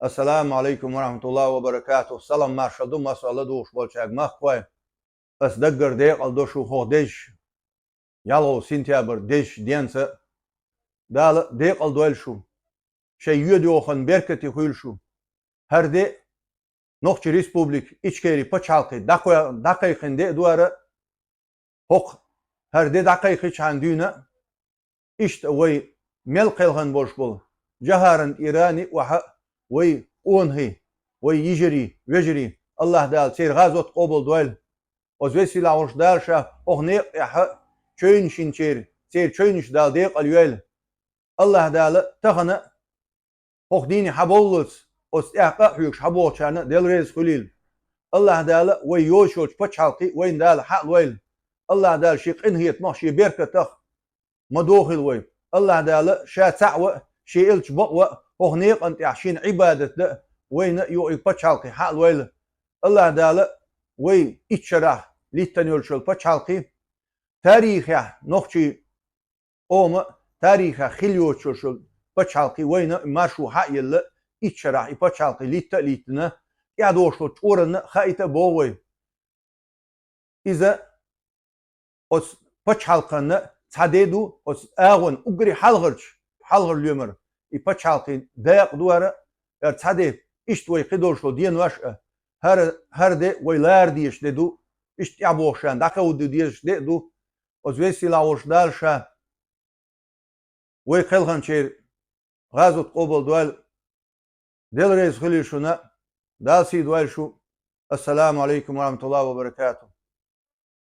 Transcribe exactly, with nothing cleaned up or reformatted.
Ассаламу Ӏалайкум ва рахьматуллахӀи ва баракатухӀ. Салам-маршал ду массо а ладугӀуш болчаьрга, махкахой. Ас даггара декъал до шу хӀокху дезачу, ялхолгӀа сентябрь дезачу денца. Дала декъал дойла шу. Шайн йоьдахойн беркате хуьйла шу. ХӀара де Нохчийн Республика, Ичкери пачхьалкхе дӀакхой-, дӀакхайкхина де а ду хӀара. ХӀокху хӀара де дӀакхайкхичхьана дуьйна а, иштта вай мел кхелхина болуш болу Жахаран тӀера а, охьа а вай къонахий, вай йижарий, вежарий, АллахӀ Дала церан гӀазот къобалдойла. Оцу веза-сийлахь волчу Дала Ша хӀокху некъа тӀехь а чевнаш йинчеран, церан чевнашна Дала декъал йойла. АллахӀ Дала тахана а хӀокху дийне хьабовллалц, оцу тӀехь къа а хьоьгуш хьабогӀучарна а Дела реза хуьлийла. АллахӀ Дала вай йоцуш йолчу пачхьалкхе вайна Дала хьа а лойла. АллахӀ Дала Шен къинхетамах, Шен беркатах ма дохийла вай. АллахӀ Дала Ша цхьаъ ван а, Шен элча бакъван а хӀокху некъана тӀехь Шена Ӏибадат дан а вайна юкъа и пачхьалкхе хьа а лойла. АллахӀ Дала вай итт шарахь литтана йолчу пачхьалкхе, тарихехь нохчийн къоман тарихехь хилла йоцуш йолу пачхьалкхе вайна маршо хьа а елла, итт шарахь и пачхьалкхе литта а литтина, тӀаьхьадогӀуш долчу чкъуранна а хаийта а богӀу вай. Иза оцу пачхьалкхана цхьа де ду, оцу агӀонан уггаре хьалхарчу, хьалхара лоьмара и пачхьалкхе дакъа ду хӀара, хӀара цхьа де, иштта вай кхидолуш долу денош а, хӀара, хӀара де вай лара дезаш де ду, иштта тӀаьхьабогӀуш ша дӀакховда дезаш де а ду. Оцу веза-сийлахь волчу Дала Ша вай кхелхинчеран гӀазот къобалдойла. Дела реза хуьлийла шуна, Дала сий дойла шу. Ассаламу Ӏалайкум ва рахьматуллахӀи ва баракатухӀ.